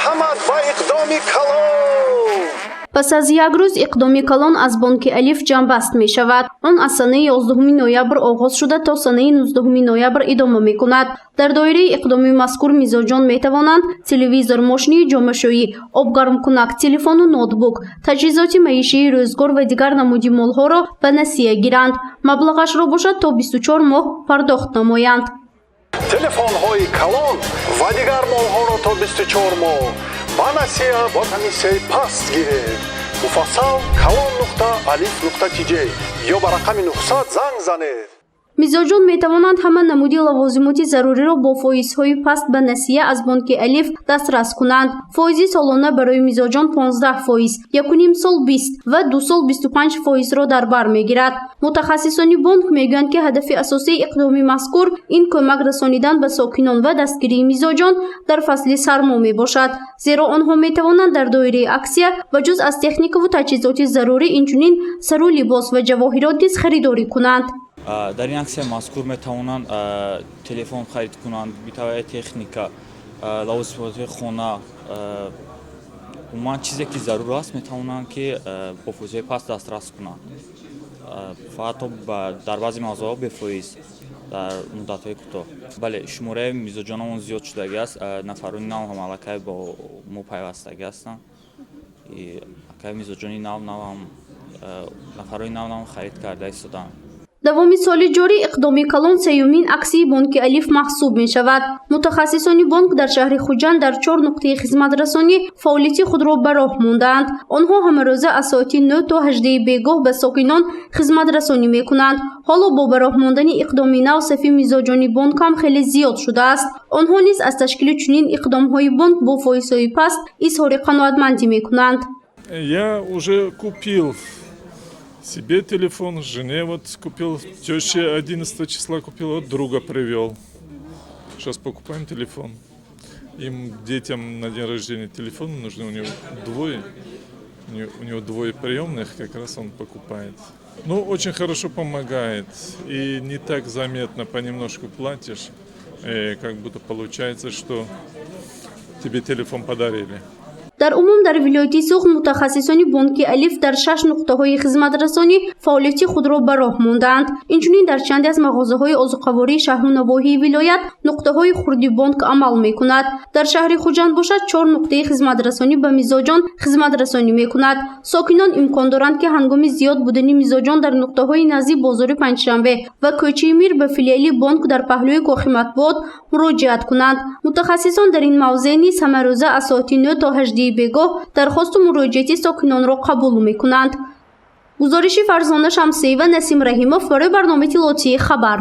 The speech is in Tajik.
Марҳамат ба иқдоми калон. Пас аз як рӯз иқдоми калон аз бонки «Алиф» ҷамъбаст мешавад. Он аз санаи 11 ноябр оғоз шуда, то санаи 19 ноябр идома мекунад. Дар доираи иқдоми мазкур мизоҷон метавонанд телевизор, мошини ҷомашӯӣ, обгармкунак, телефону ноутбук, таҷҳизоти маишии рӯзгор ва дигар намуди молҳоро ба насия гиранд. Маблағашро бошад, то 24 моҳ пардохт намоянд. Телефонҳои калон ва дигар молҳоро то 24 моҳ ба насия бо комиссияи паст гиред. Муфассал kalon.alif.tj ё ба рақами 900 занг занед. Мизоҷон метавонанд ҳама намуди лавозимоти заруриро бо фоизҳои паст ба насия аз бонки «Алиф» дастрас кунанд. Фоизи солона барои мизоҷон 15%, якуним сол 20 ва 2 сол 25 фоизро дар бар мегирад. Мутахассисони бонк мегӯянд, ки ҳадафи асосии иқдоми мазкур ин кӯмак расонидан ба сокинон ва дастгирии мизоҷон дар фасли сармо мебошад, зеро онҳо метавонанд дар доираи аксия ба ҷуз аз техникаву таҷҳизоти зарурӣ, инчунин сару либос ва ҷавоҳирот низ харидорӣ кунанд. Дар ин аксияи мазкур метавонанд телефон харид кунанд, бытовая техника, лавозимоти хона, умуман чизе ки зарур аст, метавонанд, ки бо фоизҳои паст дастрас кунанд, ҳатто дар баъзе мавзӯъҳо бефоиз дар муддатҳои кӯтоҳ. Бале, шумораи мизоҷонамон зиёд шудагӣ аст. Нафарони нав ҳам аллакай бо мо пайвастагӣ ҳастанд. Аллакай мизоҷони нав навам, нафарони нав нав харид карда истодаанд. Давоми соли ҷорӣ иқдоми калон сеюмин аксияи бонки «Алиф» маҳсуб мешавад. Мутахассисони бонк дар шаҳри Хуҷанд дар чор нуқтаи хизматрасонӣ фаъолияти худро ба роҳ мондаанд. Онҳо ҳамарӯза аз соати 9 то 18 бегоҳ ба сокинон хизматрасонӣ мекунанд. Ҳоло бо ба роҳ мондани иқдоми нав сафи мизоҷони бонк ҳам хеле зиёд шудааст. Онҳо низ аз ташкили чунин иқдомҳои бонк бо фоизҳои паст изҳори қаноатмандӣ мекунанд. Я уже купил себе телефон, жене вот купил, теще 11 числа купил, вот друга привел. Сейчас покупаем телефон. Им, детям, на день рождения телефон нужны, у него двое. У него двое приемных, как раз он покупает. Ну, очень хорошо помогает. И не так заметно, понемножку платишь, как будто получается, что тебе телефон подарили. Дар умум дар вилояти Суғд мутахассисони бонки «Алиф» дар шаш нуқтаҳои хизматрасонӣ фаъолияти худро ба роҳ мондаанд. Инчунин дар чанде аз мағозаҳои озуқавории шаҳру навоҳии вилоят нуқтаҳои хурди бонк амал мекунад. Дар шаҳри Хуҷанд бошад, чор нуқтаи хизматрасонӣ ба мизоҷон хизматрасонӣ мекунад. Сокинон имкон доранд, ки ҳангоми зиёд будани мизоҷон дар нуқтаҳои назди бозори Панҷшанбе ва кӯчаи Мир ба филиали бонк дар паҳлӯи Кохи Матбуот муроҷиат кунанд. Мутахассисон дар ин мавзеъ низ ҳамарӯза аз соати 9 то 18 бегоҳ дархосту муроҷиати сокинонро қабул мекунанд. Гузориши Фарзона Шамсиева, Насим Раҳимов барои барномаи иттилоотии «Хабар».